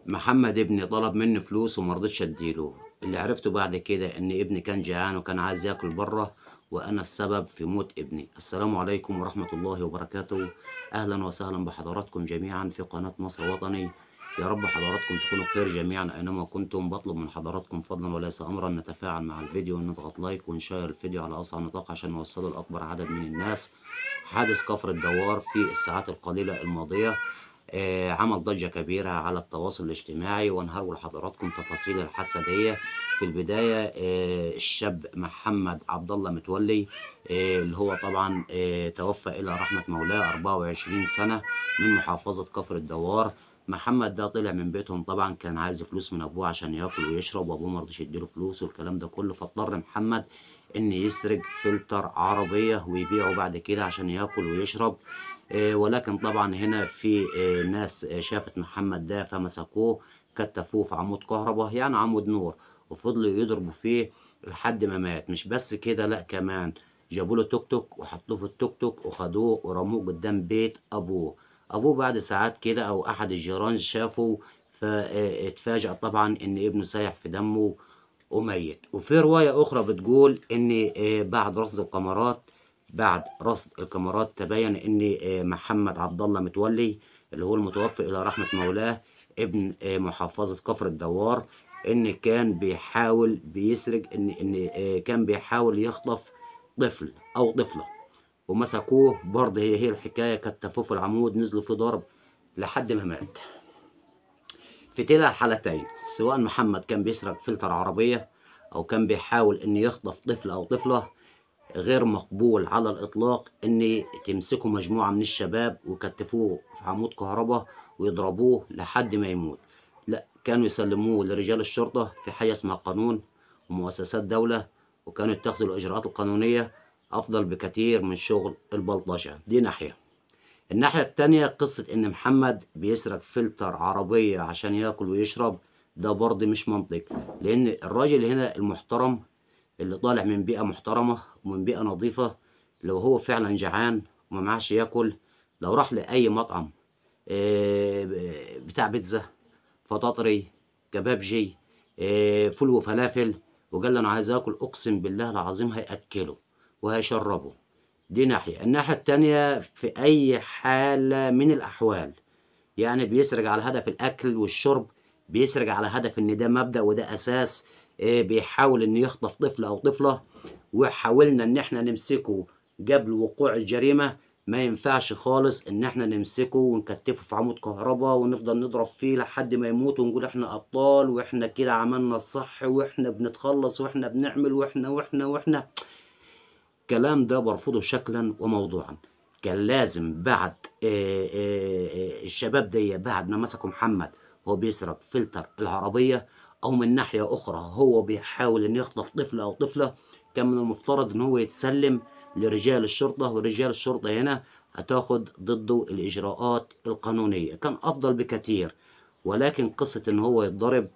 محمد ابني طلب مني فلوس وما رضيتش اديله. اللي عرفته بعد كده ان ابني كان جعان وكان عايز ياكل بره، وانا السبب في موت ابني. السلام عليكم ورحمة الله وبركاته. اهلا وسهلا بحضراتكم جميعا في قناة مصر وطني. يا رب حضراتكم تكونوا بخير جميعا اينما كنتم. بطلب من حضراتكم فضلا وليس امرا نتفاعل مع الفيديو ونضغط like ونشير الفيديو على اوسع نطاق عشان نوصله لاكبر عدد من الناس. حادث كفر الدوار في الساعات القليلة الماضية عمل ضجة كبيرة على التواصل الاجتماعي، وهنقول لحضراتكم تفاصيل الحادثة دي. في البداية الشاب محمد عبد الله متولي اللي هو طبعا توفى إلى رحمة مولاه، 24 سنة من محافظة كفر الدوار. محمد ده طلع من بيتهم طبعا كان عايز فلوس من ابوه عشان ياكل ويشرب، وابوه ما رضيش يديله فلوس والكلام ده كله، فاضطر محمد ان يسرق فلتر عربية ويبيعه بعد كده عشان ياكل ويشرب. ولكن طبعا هنا في ناس شافت محمد ده فمسكوه، كتفوه في عمود كهرباء يعني عمود نور، وفضلوا يضربوا فيه لحد ما مات. مش بس كده، لا كمان جابوا له توك توك وحطوه في التوك توك وخدوه ورموه قدام بيت ابوه. ابوه بعد ساعات كده او احد الجيران شافه، فاتفاجأ طبعا ان ابنه سايح في دمه وميت. وفي رواية اخرى بتقول ان بعد رصد الكاميرات تبين ان محمد عبد الله متولي اللي هو المتوفى الى رحمة مولاه ابن محافظة كفر الدوار، ان كان بيحاول بيسرق، ان كان بيحاول يخطف طفل او طفلة، ومسكوه برضه. هي الحكاية، كتفوه في العمود، نزلوا في ضرب لحد ما مات. في كلا الحالتين، سواء محمد كان بيسرق فلتر عربية أو كان بيحاول إن يخطف طفل أو طفلة، غير مقبول على الإطلاق إن تمسكوا مجموعة من الشباب وكتفوه في عمود كهرباء ويضربوه لحد ما يموت. لا، كانوا يسلموه لرجال الشرطة في حاجة اسمها قانون ومؤسسات دولة، وكانوا يتخذوا الإجراءات القانونية أفضل بكثير من شغل البلطجة. دي ناحية. الناحية التانية قصة إن محمد بيسرق فلتر عربية عشان ياكل ويشرب، ده برضه مش منطق، لأن الراجل هنا المحترم اللي طالع من بيئة محترمة ومن بيئة نظيفة، لو هو فعلا جعان وما معاش ياكل، لو راح لأي مطعم بتاع بيتزا، فطاطري، كبابجي، فول وفلافل، وقال له أنا عايز آكل، أقسم بالله العظيم هيأكله وهيشربه. دي ناحية. الناحية التانية في أي حالة من الأحوال، يعني بيسرق على هدف الأكل والشرب، بيسرق على هدف إن ده مبدأ وده أساس، بيحاول إن يخطف طفل أو طفلة، وحاولنا إن إحنا نمسكه قبل وقوع الجريمة. ما ينفعش خالص إن إحنا نمسكه ونكتفه في عمود كهرباء ونفضل نضرب فيه لحد ما يموت ونقول إحنا أبطال وإحنا كده عملنا الصح وإحنا بنتخلص وإحنا بنعمل وإحنا وإحنا وإحنا. الكلام ده برفضه شكلا وموضوعا. كان لازم بعد الشباب دي بعد ما مسكوا محمد هو بيسرق فلتر العربية، او من ناحية اخرى هو بيحاول ان يخطف طفل او طفلة، كان من المفترض ان هو يتسلم لرجال الشرطة، ورجال الشرطة هنا هتاخد ضده الاجراءات القانونية، كان افضل بكثير. ولكن قصة ان هو يتضرب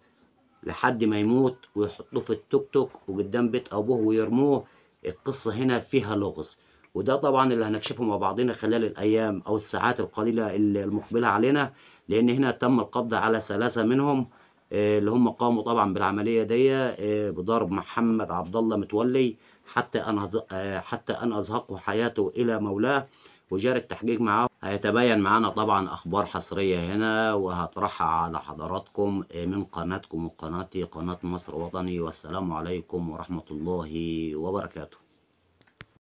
لحد ما يموت ويحطوه في التوك توك وقدام بيت ابوه ويرموه، القصة هنا فيها لغز، وده طبعا اللي هنكشفه مع بعضنا خلال الأيام أو الساعات القليلة المقبلة علينا، لأن هنا تم القبض على 3 منهم اللي هم قاموا طبعا بالعملية دي بضرب محمد عبد الله متولي حتى أن أزهقه حياته إلى مولاه، وجاري التحقيق معاه. هيتبين معانا طبعا أخبار حصرية هنا وهطرحها على حضراتكم من قناتكم وقناتي قناة مصر وطني. والسلام عليكم ورحمة الله وبركاته.